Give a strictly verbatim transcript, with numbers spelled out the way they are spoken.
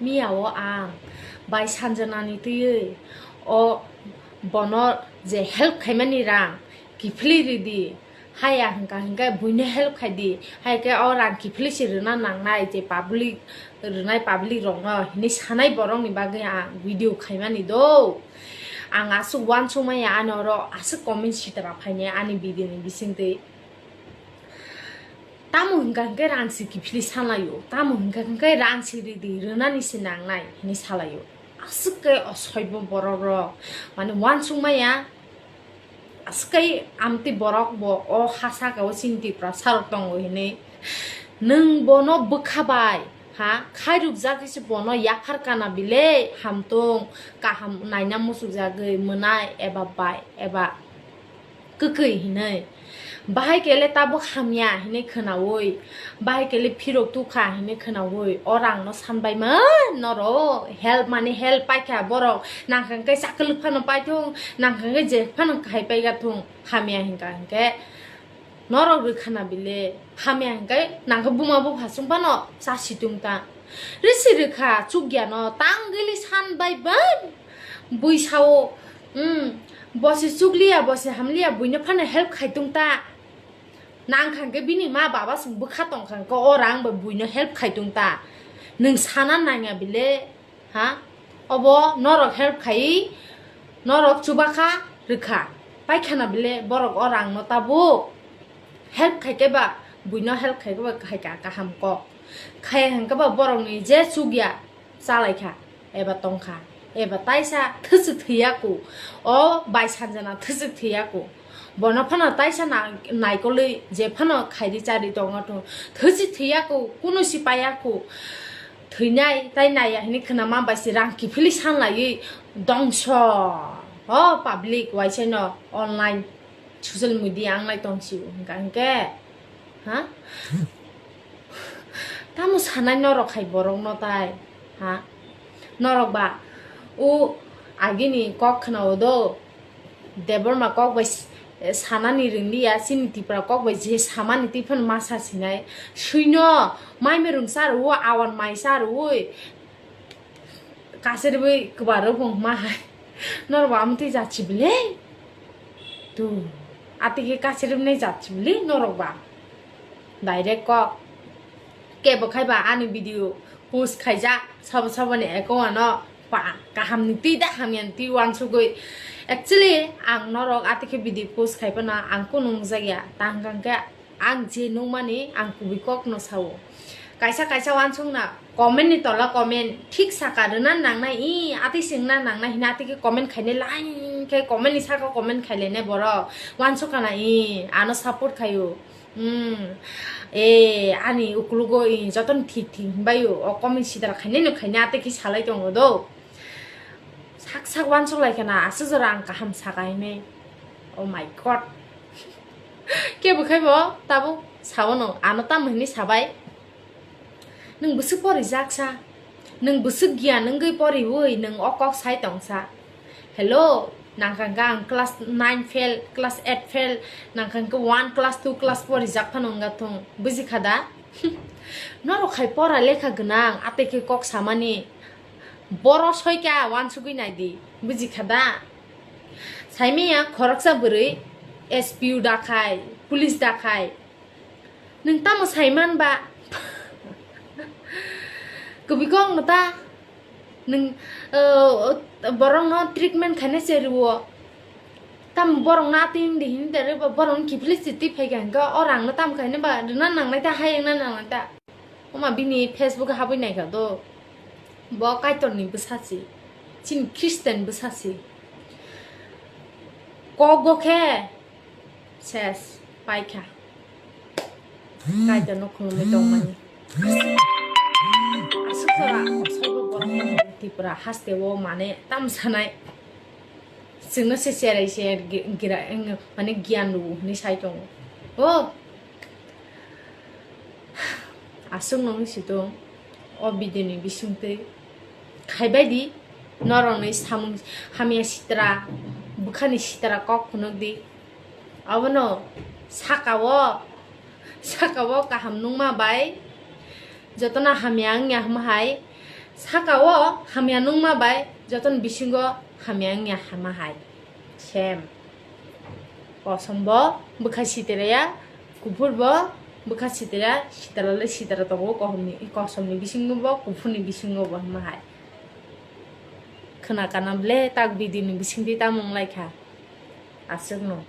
Miyao ang bai Sanjanani twiwi o bono je help khaimani rang kiphilwi ridi, haya hwnkha hwnkhe buino help khaidi, hai khe o rang kiphilwi se rwna nangnai je public rwnai public rokno hinwi sanai borokni bagwi ang video khaimani do. Ang aswk uansukmaya ani oro aswk comment sitra phainai ani video ni bisingtwi. Tamo hwnkha hwnkhe rang se kiphilwi sanlaio, tamo hwnkha hwnkhe rang se ridi rwnani se nangnai hinwi salaio. Aswk khe osoibo borok rok, mane uansukmaya, aswk khe amtwi borok bo o ha saka o chini Tiprasa rok tongo hinwi. Nwng bono bwkha bai ha khairokjagwi se bono yaphar kana bile hamtung kaham naina muchukjagwi mwnai eba bai eba kwkwi hinwi. Bahai kele tabuk hamya hinwi khwnaui, bahai kele phirok tukha hinwi khwnaui, o rangno sanbaimani norok help mani help paikha borok, nangkha hwnkhe chakwlwk phano paithung, nangkha hwnkhe je phano khai paiga thung, hamya hwnkha hwnkhe norok rwkhana bile, hamya hwnkhe nangkhe buma bupha chwng phano chasi tungta. Risi rwkha chukya no tangwili san bai bai bui sao, um, bosi chukliya bosi hamliya buino phano help khai tungta. Nangkha hwnkhe bini ma baba chwng bwkha tongkha hwnkhe o rang bai buino help khai tungta. Nwng sana nangya bile, ha? Obo norok help khai, norok chubakha rwkha. Paikhana bile borok o rangno tabuk help khai khe ba, buino help khai khe ba khai ka kaham kok. Khai hwnkhe ba borokni je chukya chalaikha, eba tongkha, eba taisa thwchwk thwiya ku. O bai Sanjana thwchwk thwiya ku. Bono phano taisa na-, naikolwi je phano khairi chari tongo thung. Thwchwk thwiya ku, kunu si paiya ku. Thwinai tai naiya hinwi khwnama bai se rang kiphilwi sanlaiwi dongso. O public waisai no online social media wnglai tong sio hwnkha hwnkhe, ha? Tamo sanai norok hai borokno tai, ha? Norok ba o agini kok khwnao do, Debbarma kok bai s-, sanani rwngya, chini Tipra kok bai je samani twi phano ma sa sinai. Suino mai mwnwi rwngsa rwo, awan mai sa rwui, kasirwi kwbaro bo ma hai. Norok ba amtwi jat sibili. Tu, ati khe kasirwi nai jat sibili norok ba. Direct kok. Kebo khai ba ani video post khaijak sabo sabo ni account ano pa kaham ni twi da hamya ni twi uansugwi. Actually ang norok ati khe video post khai phano ang kunu wngjakya. Tang kang khe ang je nukmani ang kubui kokno sao. Kaisa kaisa uansukna comment ni tola comment thik saka rwna nangnai, i, atwi swngna nangnai hwnwi atwi khe comment khainai line khe comment ni saka comment khailainai borok. Uansukana i, ano support khaio. Hmm. E, ani ukulugo i, jotono thik thik hinbaio. O comment sidra khainai no khainai atwi khe salai tongo do. Sak sak uansuk lai khana, aswk jora ang kaham saka hinwi. Oh my God. Kebo khai bo tabuk sao no, ano tamo hinwi sabai. Nwng bwswk porijak sa, nwng bwswk giyan wngwi poriwi nwng o kok sai tong sa. Hello, nangkha hwnkhe ang class nine fail, class eight fail, nangkha hwnkhe one class two class porijak phano wngya thung, buji kha da? Norok hai pora lekha gwnang, atwi khe kok samani. Boro soika uansugwi naidi, buji kha da? Saimanya khoroksa bwrwi S P O dakhai, police dakhai. Nwng tamo saiman ba? Kubui kok no ta. Nwng, uh, borok no treatment khaina se rwo. Tam borok no atwi wngdi hini de rwba borok no kiphilwi se twi phaikha hwnkhe o rang no tam khaina ba rwna nangnai ta, hai wngna nangnai ta. Oma bini Facebook habwi naikha do. Bo Kaitor ni bwsa si. Chini Christian bwsa si. Kok go khe ses paikha. Kaitor no khulumwi tongmani. Aswk jora sobo borok Tripura haste o mane tam sanai. Chwngno se cherai se gi-, gira, mane giyan rwo hwnwi sai tongo. O! Aswk nungwi si tong o video ni bisingtwi. Khaibai di norokni samung hamya sitra, bwkhani sitra kok phunuk di. Abono saka o, saka o kaham nungma bai jotono hamya wngya hwnma hai. Saka o hamya nungma bai jotoni bisingo hamya wngya hama hai. Same. Kosom bo bwkha sitira ya, kuphur bo bwkha sitira, sitara le sitara tongo, kohomni, kosomni bisingo bo, kuphurni bisingo bo hama hai. Khwna kana ble tak video ni bisingtwi tamo wnglaikha. Aswkno.